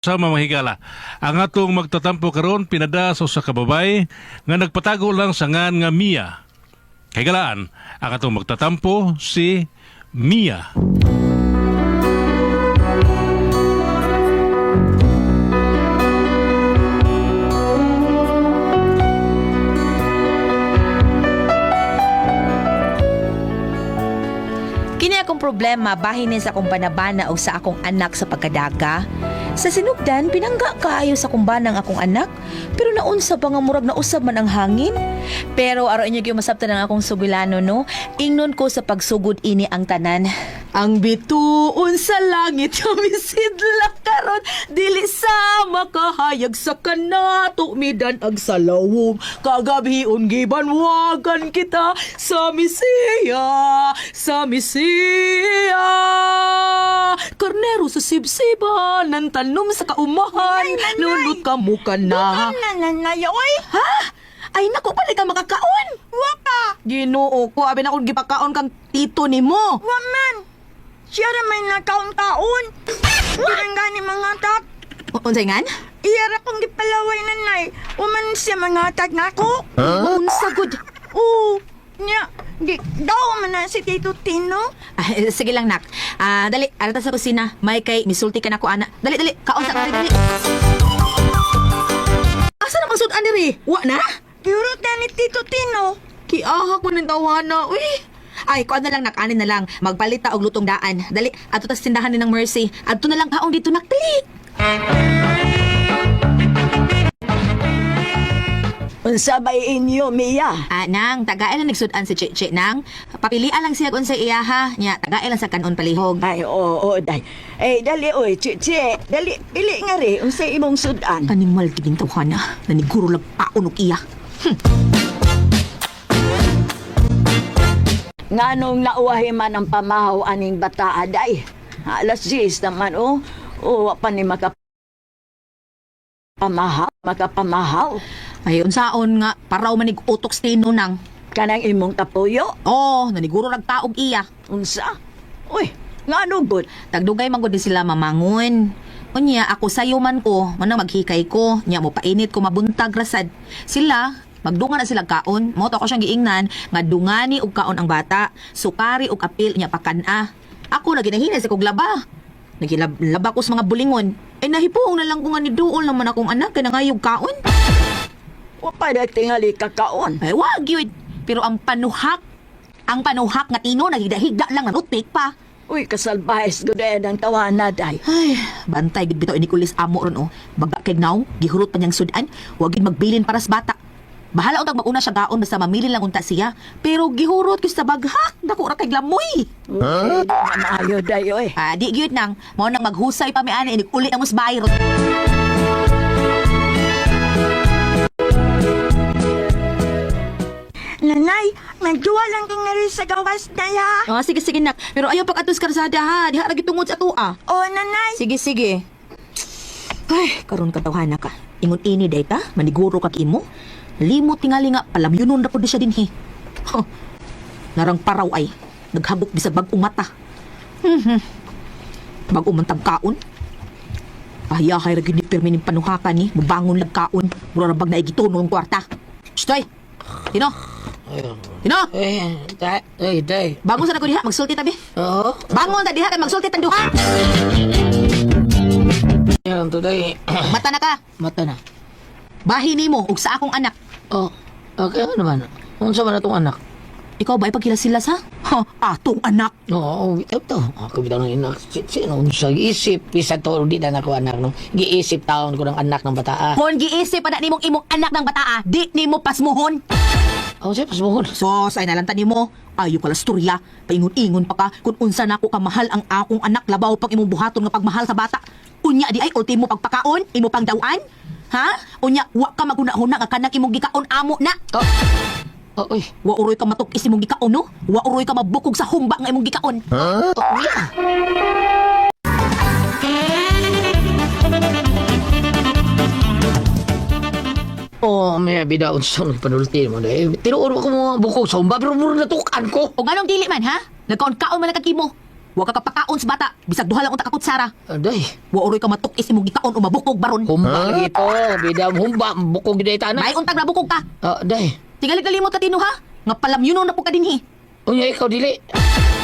Sama mga higala. Ang atong magtatampo karon pinada sa usa ka babay nga nagpatago lang sa ngan nga Mia. Higalaan, ang atong magtatampo si Mia. Kini akong problema bahinin sa akong banabana o sa akong anak sa pagkadaga. Sa sinugdan, pinangga kaayo sa kumbanang akong anak, pero naunsa pa nga murag nausab man ang hangin. Pero aron inyo gyud masabtan ang akong sugilano no, ingnon ko sa pagsugod ini ang tanan. Ang bituon sa langit kami sidla karon dili sa makahayag sa kanato midan ag sa lawom kagabhion gibanwagan kita sa Mesiya, sa Mesiya. Karnero sa sibsiban ng tanom sa kaumahan, lulot ka muka na. Nanay, oy! Ha? Ay nako, pala ka makakaon. Wa pa! Ginoo ko, abi na kung gipakaon kang tito nimo. Wa man! Siya ra may nakaon-kaon! Girangga ni mga tak! Unsay ngan? Iya ra kong gipalaway nanay. Wa man siya mga tag nako. Huh? Unsa gud? Oo! Nya, di, daw man na si Tito Tino. Ah, sige lang nak. Ah, dali, arata sa kusina. May kay misulti ka na ko ana. Dali, dali, kaon sa dali, dali. Asa na pasudan diri? Wa na? Yurot na ni Tito Tino. Kiahak mo ng tawana, uy. Ay, kuan na lang nak, anin na lang. Magpalita og lutong daan. Dali, ato tas tindahan ni ng Mercy. Adto na lang kaon dito nak, dali. Unsa bay inyo, Mia? Ah, nang, tagae lang nagsudan si Cheche, nang. Papilian lang siya kung sa iya, ha. Nya, tagae lang sa kanon palihog. Ay, oo, oo, day. Eh, dali, oy, chichi. Dali, pili nga ri, unsa imong sudan. Animal gining tawhana, naniguro lang paon og iya. Nganong nauwahi man ang pamahaw aning bataa, day. Alas 10 naman, oh. Oh, wa pa ni makapamahaw, makapamahaw. Ay, unsaon nga, paraw manig utok sa tino nang. Kanang imong tapuyo, Oh, naniguro nagtaog iya. unsa? Uy, ngano gud? Tagdugay man gud ni sila mamangon. Unya, ako sayo man ko, manang maghikay ko, nya mo painit ko mabuntag rasad. Sila, magdungan na sila kaon. Mo to ako siyang giingnan nga dungani og kaon ang bata, sukari og apil nya pakan-a. Ako na ginahinay sa kog laba. Nagilaba ko sa mga bulingon. Eh nahipuong na lang ko nga ni duol naman akong anak kay nangayog kaon. Wa pa day tingali kakaon. Ay, wag yun. Pero ang panuhak nga tino naghigda-higda lang na toothpick pa. Uy, kasalbahes gud eh, ang tawana, day. Ay, bantay gid bitaw ni Kulis amo ron oh. Baga kay naw, gihurot pa niyang sudan, wag gid magbilin para sa bata. Bahala untag maguna siya gaon basta mamili lang unta siya. Pero gihurot gyud sa baghak, dako ra kay glamoy. Huh? Maayo, day, oy. Ah, di gyud nang mao nang maghusay pa mi ani inig uli na mo sa bahay ron. Nanay, nagduwa lang kong nga rin sa gawas na ya. Ah, sige sige nak. Pero ayaw pag atos karsada ha, diha ra gitungod sa atoa. O, nanay. Sige sige. Ay, karon ka tawhana ka. Ingon ini day ta, maniguro kag imo. Limot tingali nga palamyunon ra pud siya dinhi. Huh. Narang paraw ay naghabok bisag bag-ong mata. Mhm. Bag-o man tag kaon. Ahiyahay ra gyud ni pirmi ning panuhakan ni, mubangon lag kaon. Mura ra bag naigituno ang kwarta. Stoy. Tino. Tino. Eh, day, eh, day. Bangon sa na ko diha, magsulti tabi. Oo. Bangon ta diha kay magsulti tang duha. Yan to, day. Mata na ka. Mata na. Bahin nimo ug sa akong anak. Oh, okay ano naman. Unsa man atong anak? Ikaw ba ipagkilasilas ha? Ha, atong anak. Oo, bitaw to. Ako bitaw ng anak. Sino unsa giisip? Bisa to, di na nako anak no. Giisip taon ko ng anak ng bataa. Kung giisip pa na nimong imong anak ng bataa, di nimo pasmuhon. Oh, siya pasmuhon. Sos, ay nalanta nimo. Ayo ka lasturya. Paingon-ingon pa ka kung unsa nako kamahal ang akong anak labaw pag imong buhaton nga pagmahal sa bata. Unya di ay ultimo pagpakaon, imo pang dawan. Ha? Unya wa ka maghuna-huna nga kanang imong gikaon amo na. Oh. Oh, uy. Wa uroy ka matuk-is imong gikaon no? Wa uroy ka mabukog sa humba nga imong gikaon. Oh, yeah. Oh, may bida unsa man panulti mo day. Tinuod ko mo bukog sa humba pero mura natukan ko. O nganong dili man ha? Nagkaon-kaon man na kag imo. Wa ka kapakaon sa bata, bisag duha lang unta ka kutsara. Aday. Wa oroy ka matukis imong gikaon o mabukog baron. Humba lagi to. Bida humba bukog gid tanan. May untag na bukog ka. Aday. Tingali kalimot ka, Tino, ha? Nga palamyuno na po ka dinhi. Unya ikaw dili.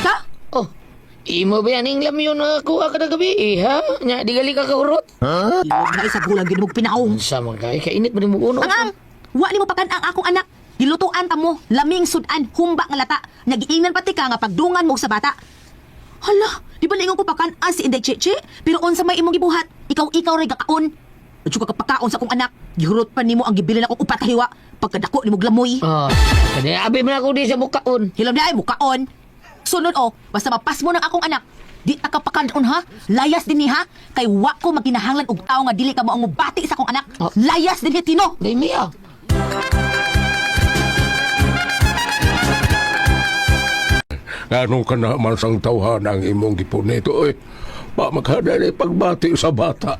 Ka? Oh. Imo ba yan ang lamyon na kuha kada gabi eh, ha? Nya di gali ka kaurot. Ilog na isa gulang gid mo pinaong. Unsa man kay kainit man nimo uno. Ang ang, wa nimo pakan ang akong anak. Gilutuan ta mo, laming sudan, humba nga lata. Nagiingnan pati ka nga pagdungan mo sa bata. Hala, di ba niingon ko pakan ang si Inday Cheche? Pero unsa may imong gibuhat? Ikaw-ikaw ray gakaon. Adyo ka kapakaon sa akong anak. Gihurot pa nimo ang gibilin akong upat ka hiwa. Pagkadako nimo glamoy. Ah, kani abi man ako di sa bukaon. Hilom na ay mukaon. Sunod o, basta mapas mo ng akong anak. Di ta kapakaon ha. Layas din ni ha. Kay wa ko maginahanglan og tawo nga dili ka mo ang mubati sa akong anak. Oh. Layas din ni Tino. Day miya. Ngano ka na man sang tawhan ang imong gipunito eh. Pa makadali pagbati sa bata.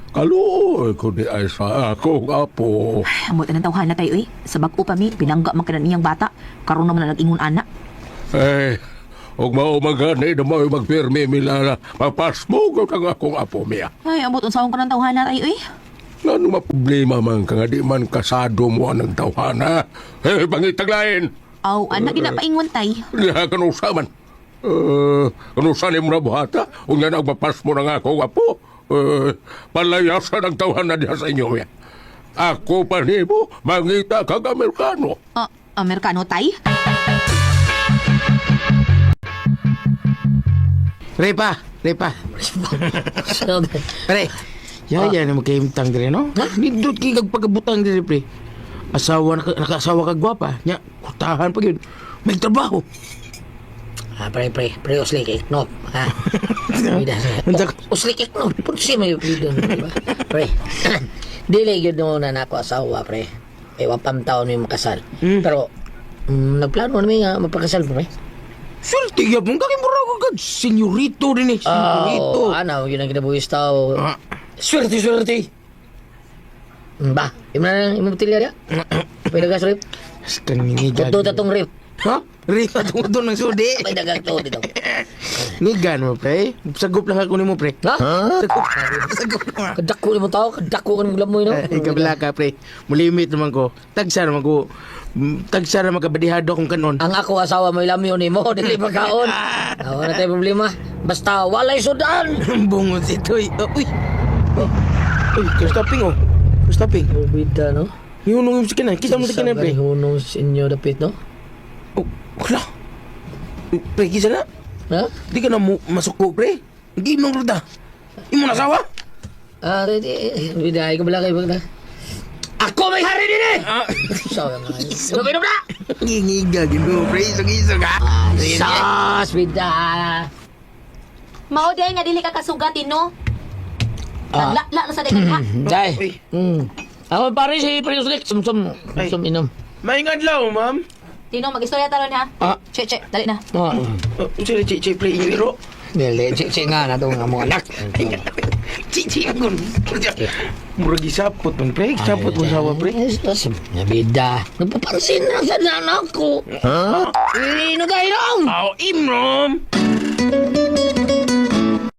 Kaluoy ko di ay sa akong apo. Amot na tawhan na tayo eh. Sa bag-o pa mi, pinangga man ka na niyang bata. Karon naman na nag-ingon ana. Eh, ug mao magani na mao magpirmi milala. Mapasmo ko ang akong apo miya. Ay, amot unsaon ka ng tawhan na tayo eh. Ngano maproblema man ka nga di man kasado mo ang tawhana. Eh, pangitaglain. Aw, anak ginapaingon tay. Diha kanusa man. Eh, kanusa ni mo na buhata. Unya nagmapasmo na nga akong apo. Eh, palayasan ang tawhana diha sa inyo miya. Ako pa nimo mangita kag Amerikano. Ah, Amerikano tay? Repa, repa. Pre, yaya na magkahimtang dire, no? Nindot kay kag pagabutang dire, pre. Asawa, nakaasawa kag gwapa. Nya, kutahan pa yun. May trabaho. Ah, pre, pre, pre, usli kay knop, ha? Bida. Unsa- Usli kay knop, punsi may bida, di ba? Pre, dili gyud no na nako asawa, pre. Eh, wapam taon mi makasal. Pero, nagplano na mi nga mapakasal, pre. Sulti gyapon kay mura ko kag senyorito din eh, senyorito. Oh, ano, yun ang kinabuhis tao. Ah. Swerte, swerte. Ba, imo na imo tilya dia. Pwede gas rip. Kanini Tuto tatong rip. Ha? Repa tungod ng sudi. May dagang to dito. Nigan mo, pre. Sagup lang ako nimo, pre. Ha? Sagup. Sagup lang. Kadako ni mo tao, kadako ka ni mo no. Eh, kabila ka, pre. Mulimit naman ko. Tagsa naman ko. Tagsa naman kabadihado akong kanon. Ang ako asawa mo lamyon nimo, dili pagkaon. Ah, wala tayo problema. Basta walay sudan. Bungot si Toy. Oh, uy. Oh. Uy, kustaping oh. Kustaping. Bida no. Ihunong yung sakinan. Kita mo sa sakinan, pre. Hunong sa inyo dapit no. Oh, wala. Uy, pre, kisa na. Ha? Di ka na mo masuko, pre. Hindi nung ruda. Imo na sawa? Ah, di, di, bida ay kabila kay bagda. Ako may hari din eh. Ah. Sawa nga. Inom inom na. Ngingiga, gino, pre. Isog-isog, ha? Sas bida. Mao day nga dili ka kasugat, Tino. Ah. Nagla na sa dagan ha. Day. Uy. Ako pare si Pre Uslik, sum sum Ay. sum inom. Maingad law, ma'am. Tino, mag-istorya taron ha. Ah. Che, che, dali na. Oh. Oh, sila, chi, chi, pre. Iro. Dili, chi chi nga na to nga mga anak. Chi, chi, akon. Murag isapot man, pre. Isapot mo sawa, pre. Bida. Nagpapansin na sa anak ko. Ha? Ino tayo nong. Aw, imrom.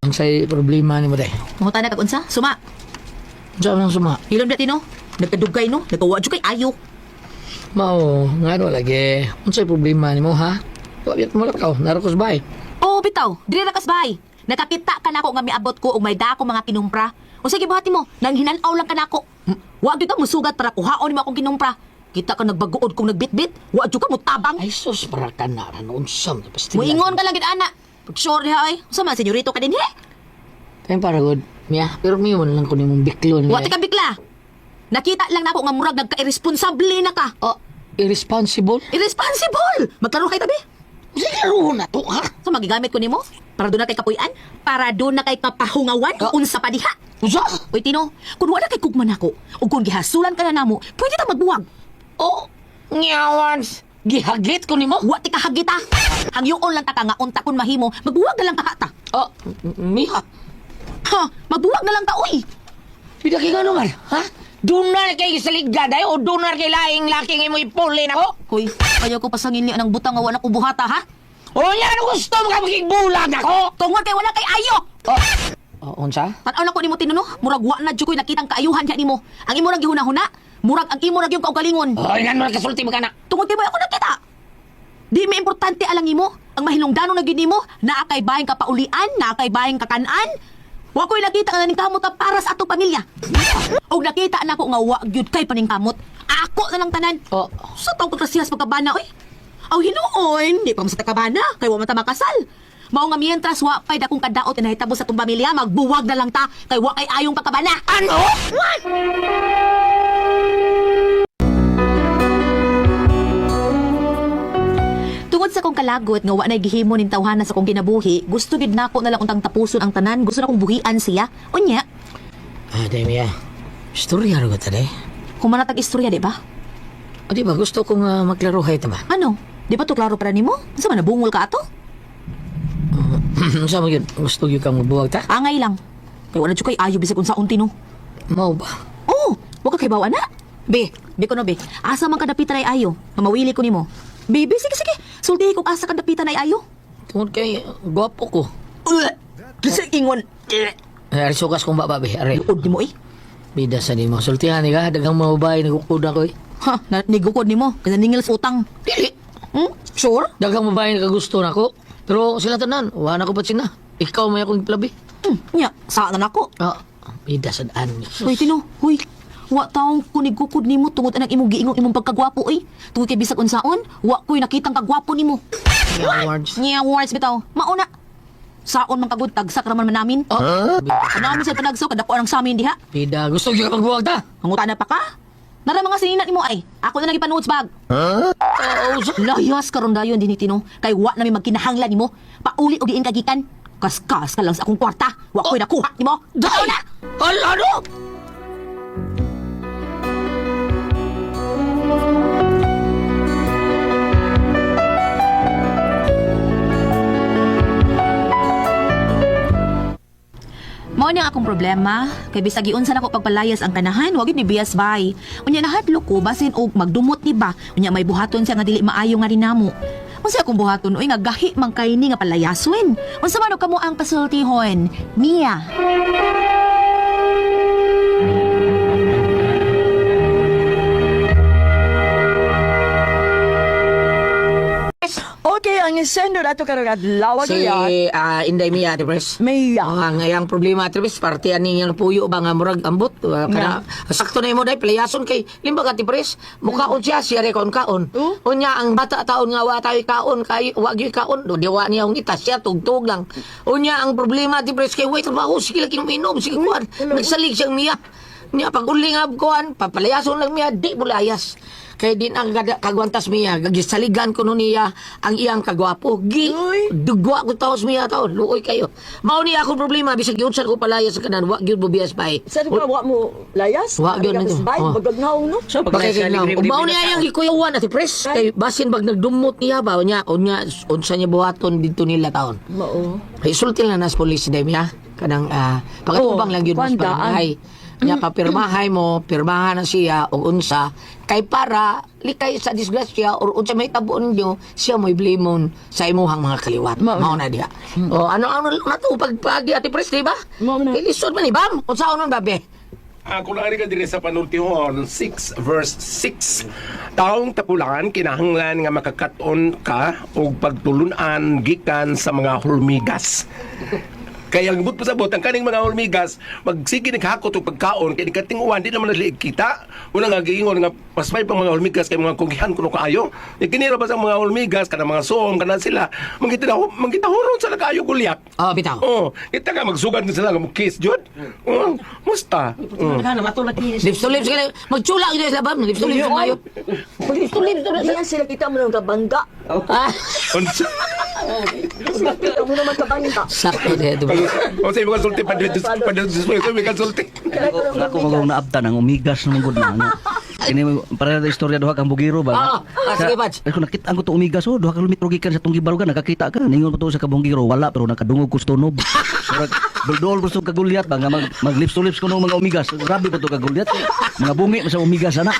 Ang say problema ni mo day. Mangutan na kag unsa? Suma. Unsa man ang suma? Hilom na Tino. Nagkadugay no, nagkawa jud kay ayo. Mao, ngano lagi. Unsay problema nimo ha? Wa biyat mo lakaw, naro ko sa bahay. Oh, bitaw, dili ra kas bahay. Nakakita ka nako nga miabot ko og may dako mga kinumpra. Unsa gibuhat nimo? Nang hinanaw lang ka nako. Wa gyud ka musugat para kuhaon nimo akong kinumpra. Kita ka nagbaguod kung nagbitbit, wa jud ka mutabang. Ay sus, para ka na ran unsa man pastila. Muingon ka lang gid ana. Pag sure diha ay, unsa man senyorito ka dinhi? Kay para good. Miya, pero miyo man lang ko nimong biklon. Wa ti ka bikla. Nakita lang nako nga murag nagka-irresponsable na ka. Oh, irresponsible. Irresponsible! Magklaro kay tabi. Sige na to ha. So magigamit ko nimo para doon na kay kapuy-an, para doon na kay kapahungawan, Ah. unsa pa diha. Unsa? Uy Tino, kung wala kay kugma nako, ug kung gihasulan ka na namo, pwede ta magbuwag. Oh, ngawans. Gihagit ko nimo? Wa ti kahagita. Hangyoon lang ta ka nga unta kun mahimo, magbuwag na lang ka ta. Oh, miha. Ha, magbuwag na lang ta uy. Bida kay ngano man, ha? Donar kay saligad ay o donar kay laing laking imo ipulin ako. Hoy, ayaw ko pasangin ni anang butang nga wala ko buhata ha. O nya ano gusto mo ka magigbulag ako? Tungod kay wala kay ayo. Oh, unsa? Tan-aw na ko nimo tinuno, murag wa na jud ko'y nakitang kaayuhan diha nimo. Ang imo rang gihuna-huna, murag ang imo ra gyud kaugalingon. Oh, nga mo kasulti mo kana. Tungod kay mo ako nakita. Di mi importante alang imo, ang mahinungdanon na gyud nimo, naa kay bahin ka paulian, naa kay bahin kakanan. Wa ko'y nakita nga ningkamot ka para sa atong pamilya. Og nakita na ko nga wa gyud kay paningkamot. Ako na lang tanan. Oh. Sa taong kagrasiyas pagkabana oy. Aw hinuon, di pa mo sa takabana, kay wa man ta makasal. Mao nga mientras wa pay dakong kadaot na nahitabo sa atong pamilya, magbuwag na lang ta kay wa kay ayong pagkabana. Ano? Tungod sa kong kalagot nga wa nay gihimo ning tawhana sa kong kinabuhi, gusto gid nako na lang untang tapuson ang tanan, gusto na kong buhian siya. Unya, Ah, dahil Mia. Istorya ro ka tadi. humanatag istorya di ba? O di ba gusto kong magklarohay ta ba? Ano? Di ba to klaro para nimo? Unsa man nabungol ka ato? Unsa man gyud gusto gyud kang magbuwag ta? Angay lang. Kay wala jud kay ayo bisag unsaon tino. Mao ba? Oh, wa ka kay bawa na. Be, be ko no be. Asa man kadapitan ay ayo? Mamawili ko nimo. Be, be, sige sige. Sultihi ko asa kadapitan ay ayo. Tungod kay gwapo ko. Ugh! Kasi ingon. Ay, ari sukas kong baba be. Ari. Luod nimo eh. Bida sa nimo. Sultihan ni ka daghang mga babae nagukod ako eh. Ha, na, nigukod nimo. Kasi ningil sa utang. Dili. Hmm? Sure? Daghang babae nakagusto nako. Pero sila tanan, wa na ko patsin na. Ikaw may akong plabi. Nya, saan na nako? Ah, bida sa daan. Hoy, Tino, hoy. Wa taong kunigukod nimo tungod anang imong giingong imong pagkagwapo oy. Tungod kay bisag unsaon, wa ko'y nakitang kagwapo nimo. Awards. Nya words bitaw. Mauna. Saon man kagud tagsak ra man man namin. Oh, Ano namin sa panagso kadako ang sa amin diha. bida. Gusto gyud ka magbuwag ta. Manguta na pa ka? Nara mga sinina nimo ay. Ako na lang ipanood sa bag. Oh, so, Layas karon dayon dinhi Tino. Kay wa na mi magkinahanglan nimo. Pauli og diin kagikan. Kaskas ka lang sa akong kwarta. Wa ko'y nakuha nimo. Daw na. Ala, ano? Mao ni ang akong problema kay bisag giunsa nako pagpalayas ang kanahan, wa gyud ni bias bay. Unya nahadlok ko basin og magdumot ni ba, unya may buhaton siya nga dili maayo nga rinamo. Unsa akong buhaton oy nga gahi man kay ni nga palayaswin. Unsa man og kamo ang pasultihon? Mia. Okay, ang isendo dato karong adlaw Si gyud. Inday Mia, Ate Pres. Mia. Oh, ang iyang problema, Ate Pres, parte ani iyang puyo ba nga murag ambot. Kana, sakto na imo day, playason kay limbag Ate Pres. Mukaon siya, siya rin kaon kaon. Oh? Unya, ang bata taon nga wa tayo kaon, kay wa gyud kaon, do di wa niya ang itas siya, tugtog lang. Unya, ang problema, Ate Pres, kay way trabaho, sige lang inom, sige kuan. Nagsalig siyang Mia. Niya, pag uli nga kuan, papalayason lang Mia, di mo layas. Kay din ang kagwantas miya, gisaligan ko nun niya ang iyang kagwapo. Gi, Uy. dugwa ko taos miya taon, luoy kayo. Mao niya akong problema, bisag yun ko palaya sa kanan, wa gyud mo biyas pa eh. Sa ka wa mo layas? Wa gyud Ari ka nito. bay, Oh. bagagnaw no. So, pag Bakit nasa lang? libre-libre Mao na niya tao. yang gikuyawan ati pres kay basin bag nagdumot niya ba unya unya unsa niya buhaton didto nila taon. Mao. Kay sulti lang nas police day miya kanang pakatubang Oh, lang yun mas kuwan daan. barangay. Nya papirmahay mo, pirmahan na siya og unsa kay para likay sa disgrasya or unsa may tabuon ninyo, siya mo'y blamon sa imuhang mga kaliwat. Mao Mao na diha. O ano ano na to pagpagi ati pres di ba? Mao na. Kay lisod man ni bam. Unsaon man babe? Ako na ka diri sa panultihon 6 verse 6. Taong tapulan kinahanglan nga makakaton ka og pagtulunan gikan sa mga hulmigas. Kaya ang but pasabot ang kaning mga hulmigas magsige naghakot og pagkaon kay nikatinguan di naman naliig kita. Una nga giingon nga mas may pang mga hulmigas kay mga kugihan kuno kaayo. Kini ra ba sa mga hulmigas kana mga suom kana sila mangita mangita huron sa kaayo gulyat. Oh, bitaw. Oh, kita nga magsugad na sila nga mo kiss jud. Oh, musta. Lips to lips kay magtsula gyud sila bam, lips to lips mayo. Lips to lips. Diyan sila kita mo ng kabangga. Ah, Unsa? Sila kita mo naman kabangga. sakto diha di ba? O sa ibang sulti pa dito pa dito sa ibang sulti. Ako kung naabtan ang umigas naman gud na. Ano. Kini para sa istorya duha kang bugiro ba. Ah, sige, Pads. Ay, kung nakita ang ko to umigas oh, duha ka kilometro gikan sa tong gibarugan nakakita ka. Ningon ko to sa kabungiro wala pero nakadungog ko sa tunob. Murag duldol ko sa kagulyat ba nga mag lips to lips ko nung mga umigas. Grabe ba to kagulyat? Mga bungi sa umigas ana.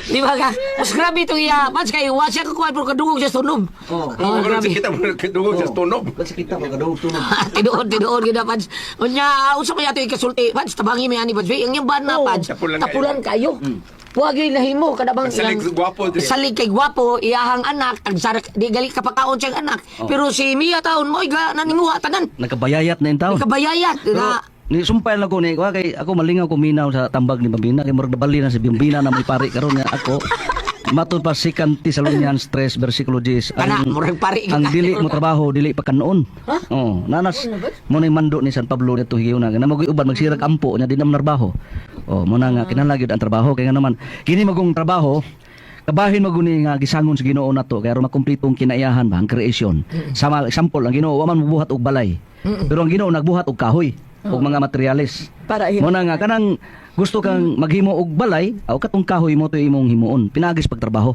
Di ba ka? Mas grabe itong iya. Pats kay wa siya kakuha pero kadungog siya sa tunob. Oh. Oh, grabe. Kita mo kadungog sa tunob. Kasi kita mo kadungog tunog. Tinuod, tinuod gyud na, Pads. Unya, unsa pa yato ikasulti? Pads, tabangi mi ani, Pads. Ang iyang bana, Pads. Tapulan Tapulan kayo. Wa gyud nahimo kada bang Salig gwapo, di. Salig kay gwapo iyahang anak tagsarak di gali kapakaon siyang anak. Pero si Mia taon mo ga naninguha tanan. Nakabayayat na yung taon. Kabayayat Pero, na ni sumpay lang ko ni ko kay ako malingaw ko minaw sa tambag ni Bambina kay murag nabali na si Bambina na may pari karon nga ako matud pa si Thessalonians 3 versikulo 10. Kana, murag pari ang dili mo trabaho dili pa kanoon. Oh, nanas mo nay mando ni San Pablo dito higayuna na magoy uban magsirag ampo nya di na manarbaho. Oh, mo na nga kinahanglan gyud ang trabaho kay nga naman kini magong trabaho kabahin maguni nga gisangon sa Ginoo nato kay aron makumpleto ang kinaiyahan ba ang creation. Sama example ang Ginoo wa man mobuhat og balay. Pero ang Ginoo nagbuhat og kahoy og mga materyales. Para Mo na nga kanang gusto kang maghimo og balay aw katong kahoy mo to imong himuon pinagis pagtrabaho.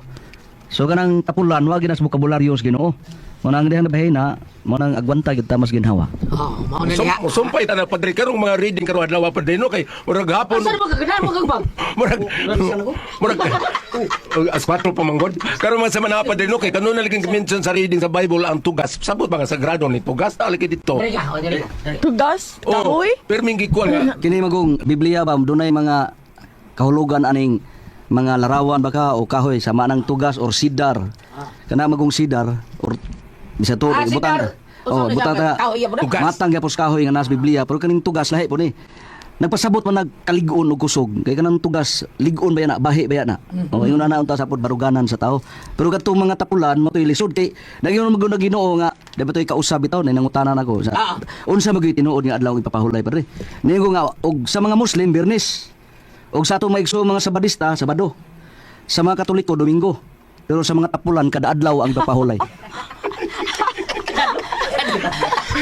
So kanang tapulan wa ginas bokabularyo sa Ginoo. Mo na ang dihang nabahina, mo nang agwanta gyud ta mas ginhawa. Oh, mao na Sum, niya. sumpay ta na padre karong mga reading karong adlaw padre no kay murag hapon. Asa ba kaganahan mo kag bang? Murag murag as 4 pa manggod. Karon man sa mga padre no kay kanon na lagi mention sa reading sa Bible ang tugas. Sabot ba nga sagrado ni tugas ta lagi dito. Diri ka, oh, diri ka. Diri. Tugas, Oh, kahoy. perming gikuan nga. Kini magong Biblia ba dunay mga kahulugan aning mga larawan baka o kahoy sama ng tugas or sidar. Kana magong sidar or bisa to Ah, butang. sidar. Oh, Usa na butang siya, ta. kahoy po na. Tugas. Matang gyapon sa kahoy nga nas Biblia pero kaning tugas lahi po ni. Nagpasabot man nagkalig-on og kusog kay kanang tugas lig-on ba yana bahi ba yana. Oh, ingon na unta sapod baruganan sa tao. Pero katong mga tapulan mo lisod kay nagyon magud na Ginoo nga di ba to'y kausab bitaw nay nangutanan ako sa unsa magyud tinuod nga adlaw ipapahulay padre. Niingon nga og sa mga Muslim Biyernes. Og sa atong maigso mga Sabadista Sabado. Sa mga Katoliko Domingo. Pero sa mga tapulan kada adlaw ang papahulay.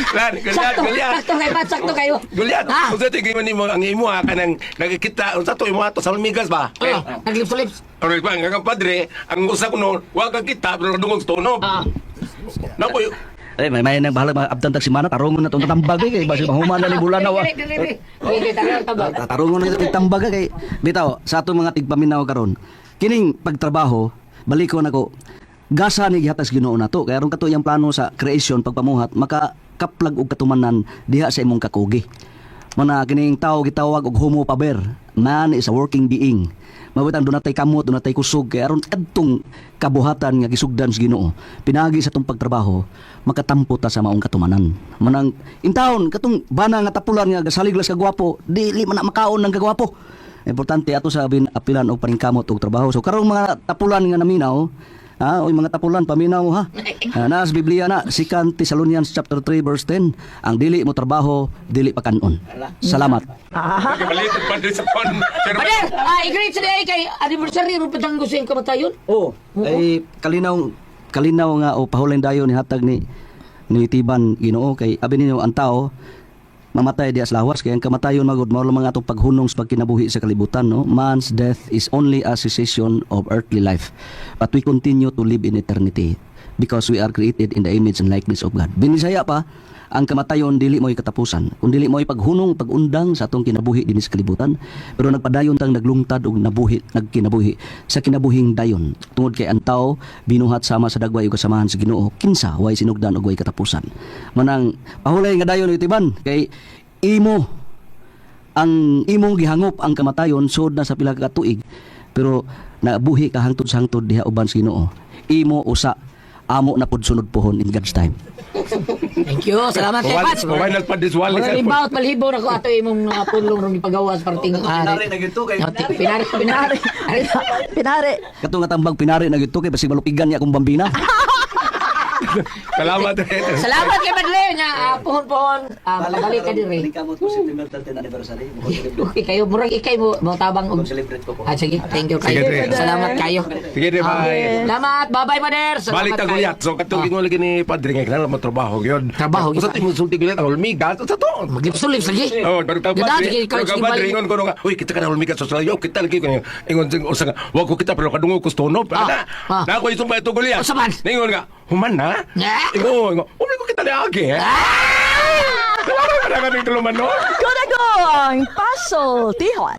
Lan, Goliath, Sakto, Goliath. sakto kay Pat, sakto kayo. Goliath, Ha? unsa to giman nimo ang imo ha kanang nagkita unsa to imo ato sa Hulmigas ba? Oh, naglips-lips. Aron pa ang padre, ang usa ko no, wa ka kita pero dungog sa tunog. Ah. Nako, Eh, may nang bahala mga abdan tag simana tarungon na tong tambag eh, kay basi mahuman na ni bulan na wa. Diri, diri, diri. Diri, tarong tabang. Tarungon na itong tambag eh, kay bitaw sa atong mga tigpaminaw karon. Kining pagtrabaho, baliko nako. Gasa ni gihatag sa Ginoo nato kay aron kato iyang plano sa creation pagpamuhat maka kaplag og katumanan diha sa imong kakugi. Muna kining tao gitawag og homo faber. Man is a working being. Mabutang doon natay kamot, doon natay kusog kay aron kadtong kabuhatan nga gisugdan sa Ginoo. Pinagi sa tong pagtrabaho, makatampo ta sa maong katumanan. Manang intawon katong bana nga tapulan nga gasaliglas ka gwapo, dili man na makaon ng kagwapo. Importante ato sa abin apilan og paningkamot og trabaho. So karong mga tapulan nga naminaw, ha, oy mga tapulan paminaw ha. Ah, Naas Biblia na 2 Thessalonians chapter 3 verse 10, ang dili mo trabaho, dili pa kanon. Salamat. Nagbalit ang padre sa pon. Pero Pader, ah, i-greet sa diay kay anniversary ro patanggo sa iyong kamatayon. Oh, ay kalinaw kalinaw nga o pahulen dayon ni hatag ni ni Tiban Ginoo kay abi ninyo ang tao mamatay diya sa lawas kay ang kamatayon magud mao lang mga atong paghunong sa pagkinabuhi sa kalibutan, no? Man's death is only a cessation of earthly life, but we continue to live in eternity because we are created in the image and likeness of God. Binisaya pa ang kamatayon dili mo'y katapusan kun dili mo'y paghunong pagundang sa atong kinabuhi dinhi sa kalibutan, pero nagpadayon tang naglungtad og nabuhi nagkinabuhi sa kinabuhing dayon tungod kay ang tao binuhat sama sa dagway ug kasamahan sa Ginoo, kinsa way sinugdan ug way katapusan. Manang pahulay nga dayon itiban kay imo ang imong gihangop ang kamatayon sud na sa pila ka tuig, pero nabuhi ka hangtod sa hangtod diha uban sa Ginoo, imo usa amo na pud sunod pohon in God's time. Thank you. Salamat kay Pats. Final padre wali Mga limbaot malhibo na ko ato imong pulong rong ipagawas parting Pinari na gyud to kay Pinari, pinari. Pinari. Kato nga tambag pinari na gyud to kay basig malupigan niya akong bambina. Salamat. Salamat kay Padre nga pohon-pohon makabalik ka diri. Kamot ko September 13 anniversary. Okay kayo, murag ikay mo mo tabang og Celebrate ko po. Ah, sige, thank you kayo. Sige, Dre. Salamat kayo. Sige, Dre, bye. Salamat, bye-bye Pader. Salamat Balik ta kayo. Goliath. So katong ingon lagi ni padre nga kinahanglan mo trabaho gyud. Trabaho, Usa gyud. to imong sulti Goliath ang hulmigas. Usa to. Maglipsulip lagi. Oh, pero tang Ganda, padre, sige, ikaw, pero sige, kang padre balik. ingon ko nga, uy kita ka na hulmigas sa salayo, kita lagi ko ingon sing usa nga, wa ko kita pero kadungog ko sa tunob. Ah, Na, ah. na ako isumpa ito Goliath. Usa man? Ningon nga, human na. Ah. Ingon, ingon, umi ko kita niagi. Eh. Salamat ka na kaming tuluman no. Kodagong Paso Tihon.